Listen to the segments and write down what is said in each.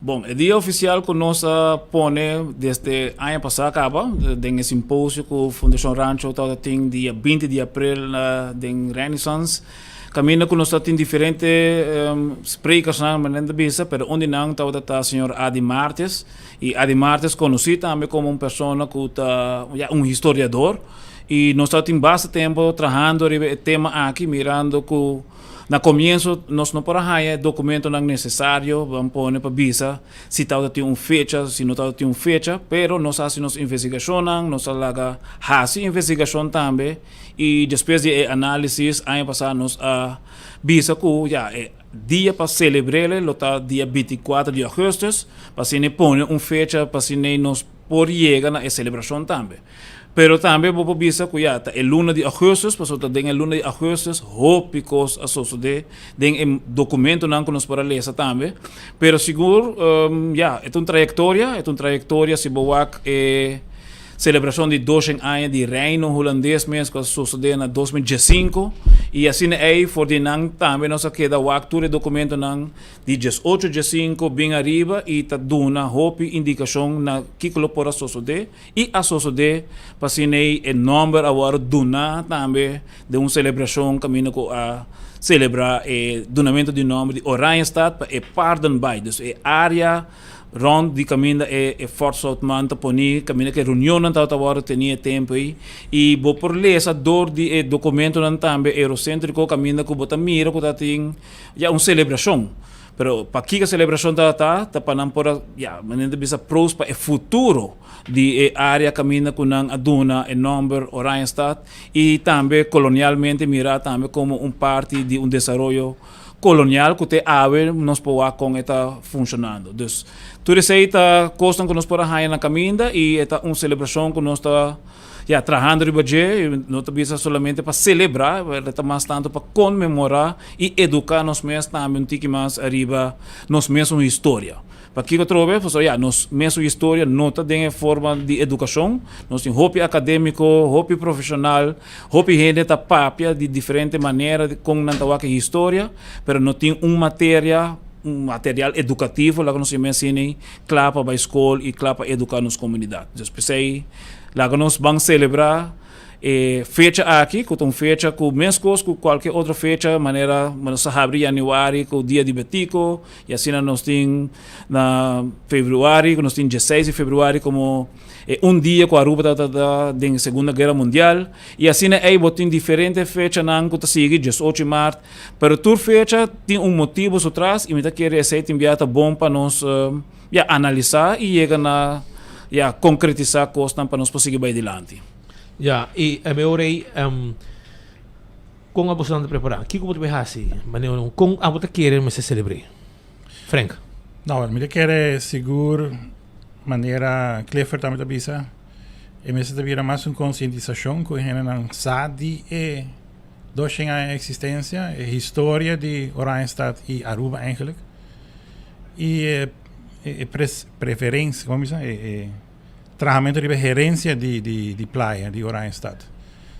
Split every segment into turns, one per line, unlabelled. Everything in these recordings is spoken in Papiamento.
Bon, e dia ofisial ku nos a pone desde aña pasá kaba den e simposio ku Fundashon Rancho tabata tin dia 20 di aprel den Renaissance, kaminda ku nos tabatin diferente sprekersnan manera nan ta bisa, pero un di nan tabata ta señor Adi Martes, i Adi Martes konosí tambe komo un persona ku ta ya un historiador, i nos tabatin basta tempu trahando riba e tema aki mirando ku Na komienso nos no por a haña e dokumentonan nesesario, ban pone pa bisa si tabata tin un fecha, si no tabata tin un fecha, pero nos a hasi nos investigashonnan, nos a laga hasi investigashon tambe i despues di e análisis aña pasá nos a bisa ku ya e dia pa selebr'el lo ta dia 24 di ougùstùs, pa asina e pone un fecha pa asina nos por yega na e selebrashon tambe. Pero tambe bo por bisa ku ya ta e luna di augustus, pasobra ta den e luna di augustus hopi kos a sosodé den e dokumentonan ku nos por a lesa tambe. Pero sigur ya e ta un trayektoria, e ta un trayektoria si bo wak e selebrashon di doshen aña di Reino Hulandes mes ku a sosodé na 2015 i asina ei for di nan tambe nos a keda wak tur e dokumentonan di 18 15 bin ariba i ta duna hopi indikashon na kiko lo por a sosodé. I a sosodé pa asin'ei e nòmber a wòrdu duná tambe den un selebrashon kaminda ku a selebrá e dunamentu di nòmber di Oranjestad pa e Paardenbaai, dus e área rònt di kaminda e e Fort Zoutman ta poní, kaminda ku e reunionnan tabata wòrdu tení e tempu ei. I bo por lesa dor di e dokumentonan tambe euroséntriko kaminda ku bo ta mira ku ta tin ya un selebrashon. Pero pakiko e selebrashon tabata? Ta pa nan por a, ya, manera ta bisa proost pa e futuro di e área kaminda ku nan a duna e nòmber Oranjestad i tambe kolonialmente mirá tambe komo un parti di un desaroyo kolonial ku te awe nos por wak kon e ta funshonando. Dus tur esei ta kosnan ku nos por a haña na kaminda i e ta un selebrashon ku nos ta Ya, trahando riba dje, no ta bisa solamente pa celebra, pero ta mas tanto pa conmemora y educa nos mes tambe un tiki mas ariba nos mesun historia. Pakico atrobe? Pasobra ya, nos mesun historia no ta den e forma di educacion, nos tin hopi academico, hopi profesional, hopi hende ta papia di diferente manera con nan ta wak e historia, pero no tin un materia, un material educativo, laga nos yama asina, cla pa bay scol y cla pa educa nos comunidad. Dus p'esey laga nos ban celebra e fecha aki cu ta un fecha cu mescos cu cualkier otro fecha manera nos ta habri januari cu dia di Betico y asina nos tin na februari cu nos tin dieseis di februari como e un dia cu Aruba tabata den Segunda Guera Mundial y asina ey bo tin diferente fechanan cu ta sigui 18 maart. Pero tur fecha tin un motibo su tras y mi ta kere esey tin bia ta bon pa nos ya analisa y yega na ya concretisa cosnan pa nos por sigui bay dilanti.
Ya, y e ora ey con abo esnan ta prepara? Kico bo ta bay haci? Manera con abo ta kere mester celebre? Frank.
No, mi ta kere sigur manera Clifford tambe ta bisa e mester ta bira mas un concientisacion cu e hendenan sa di e 200 aña existencia, e historia di Oranjestad y Aruba eigenlijk. Y e, e, e pres, preferencia, como bisa, e, e trahamento riba herencia di, di, di playa di Oranjestad.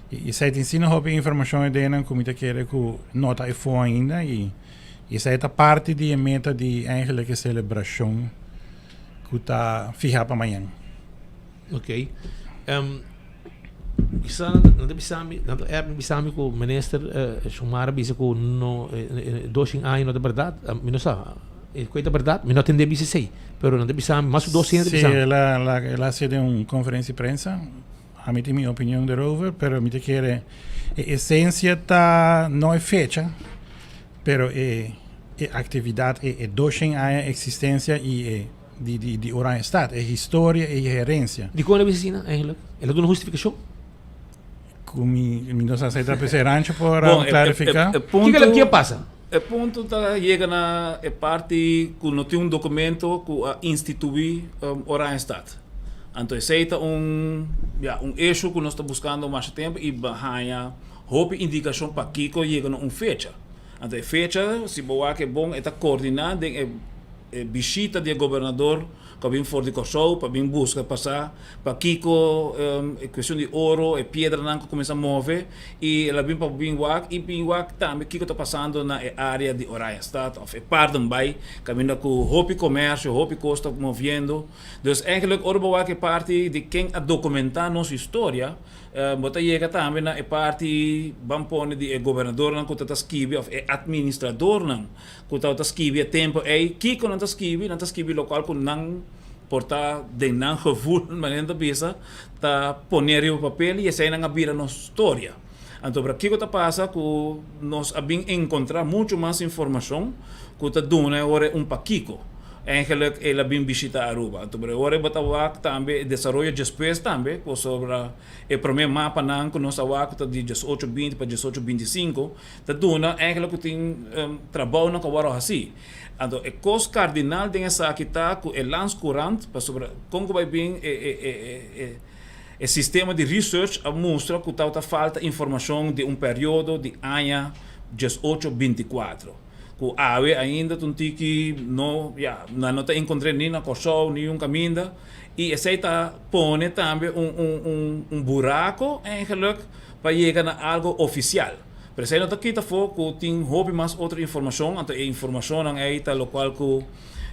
Y, y zij tin sina hopi informacion edenen ku mi ta kere ku no ta efo ainda y, y zij ta parti di e meta di eigenlijk e celebracion ku ta fiha pa mañan.
Ok. Um, Bisa nan ta bisa mi, nan ta app mi bisa mi ku minister uh, Xiomara bisa ku no eh, 200 aña no ta berdad. Mi no sa. E ku ta berdad? Mi no atende bisa esei. Pero nan ta bisa mi, mas ku 200 ta
Sí,
bisa mi.
el a, el a, el a hasi den un conferencia de prensa. A mi tin mi opinion erover, pero mi ta kere e esencia ta no e fecha, pero e, e actividad, e, e 200 aña existencia y e di, di, di Oranjestad, e historia y e herencia.
Dikon el a bisa asina eigenlijk? El a duna hustifikashon?
Ku mi, mi no sa si ta p'esei Rancho por
Bon, e, e,
klarifiká.
e, e punto,
Kiko kiko pasa?
E punto ta yega na e parti ku no tin un dokumento ku a instituí um, Oranjestad. Anto esei ta un, ya, un issue ku nos ta buskando masha tempu i ba haña hopi indikashon pakiko yega na un fecha. Anto e fecha, si bo wak e bon, e ta koordiná den e. E bishita di e gobernador ku a bin for di Kòrsou pa bin buska pa sa pakiko e kuestion di oro, e piedranan ku kuminsá move i el a bin pa bin wak i bin wak tambe kiko ta pasando na e área di Oranjestad òf e Paardenbaai kaminda ku hopi komersio, hopi kos ta moviendo. Dus eigenlijk ora bo wak e parti di ken a dokumentá nos historia bo ta yega tambe na e parti ban pone di e gobernadornan ku ta ta skibi òf e atministradornan ku tabata skibi e tempu ei, kiko nan ta skibi? Nan ta skibi lokual ku nan por ta den nan gevoel, manera nan ta bisa, ta pone riba papel i esei nan a bira nos storia. Anto pero kiko ta pasa ku nos a bin enkontrá muchu mas informashon ku ta duna e ora un pakiko. Eigenlijk el a bin bishita Aruba. Anto pero e ora bo ta wak tambe e desaroyo despues tambe pasobra e promé mapanan ku nos a wak ku ta di diesocho binti pa diesocho binti sinku, Ta duna eigenlijk ku tin trabounan ku a wòrdu hasí. Anto e kos kardinal den esaki ta ku e Landscourant, pasobra kon ku bai bin e e e e e sistema di research a mustra ku tabata falta informashon di un periodo di aña diesocho bintikuatro. Ku awe ainda ta un tiki no ya nan no ta enkontr'é ni na Kòrsou ni un kaminda i esei ta pone tambe un un un un burako eigenlijk pa yega na algo ofisial. Pero esei no ta kita afó ku tin hopi mas otro informashon, anto e informashonnan ei ta lokual ku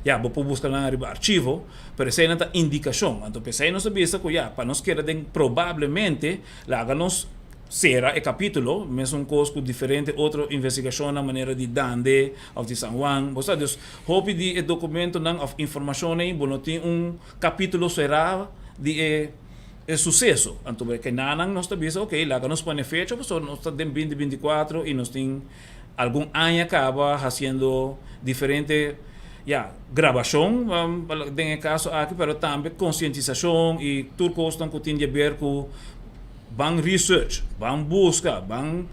ya bo por buska nan riba archivo, pero eseinan ta indikashon. Anto p'esei nos ta bisa ku ya pa nos keda den probablemente laga nos sera e kapítulo, mesun kos ku diferente otro investigashonnan manera di Dande òf di San Juan. Bo sa dus hopi di e dokumentonan òf informashonnan ei bo no tin un kapítulo será di e E suseso. Anto e kenanan nos ta bisa, ok, laga nos pone fecha pasobra nos ta den binti binti kuatro i nos tin algun aña kaba hasiendo diferente, ya, grabashon den e kaso aki, pero tambe konsientisashon i tur kosnan ku tin di aber ku ban research, ban buska, ban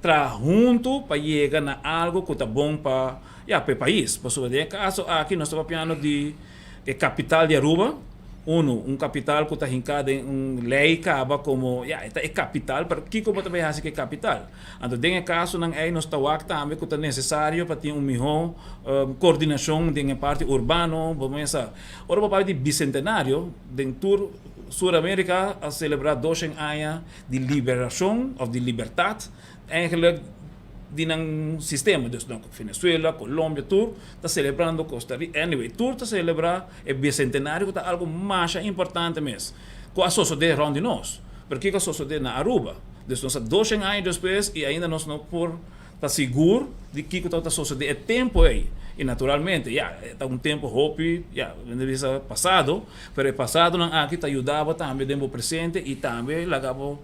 traha huntu pa yega na algu ku ta bon pa, ya, pa e pais. Pasobra den e kaso aki nos ta papiando di E kapital di Aruba, unu, un kapital ku ta hinká den un lei kaba komo, ya, e ta e kapital, pero kiko bo ta bai hasi ku e kapital? Anto den e kasonan ei nos ta wak tambe ku ta nesesario pa tin un mihó kordinashon den e parti urbano, bo mesa. Ora bo papia di bisentenario, den tur Sur Amerika a selebrá doshen aña di liberashon òf di libertat, Eigenlijk di nan sistema, dus nan Venezuela, Colombia, tur ta celebrando Costa Rica, anyway, tur ta celebra e bicentenario cu ta algo masha importante mes, cu a sosode rond di nos, pero kico a sosode na Aruba? Dus nos ta doshen aña despues y ainda nos no por ta sigur di kico tabata sosode e tempo ey, y naturalmente, ya, e ta un tempo hopi, ya, men ta bisa pasado, pero e pasadonan aki ta yuda bo tambe den bo presente y tambe laga bo.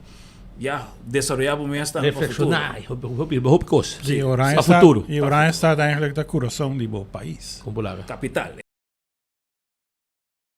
Ya, desaroyá bo mes tambe pa futuro.
Reflekshoná, hopi, hopi kos.
Sí,
Pa futuro.
I Oranjestad eigenlijk ta kurason di bo pais.
Kon bo laga?
Kapital.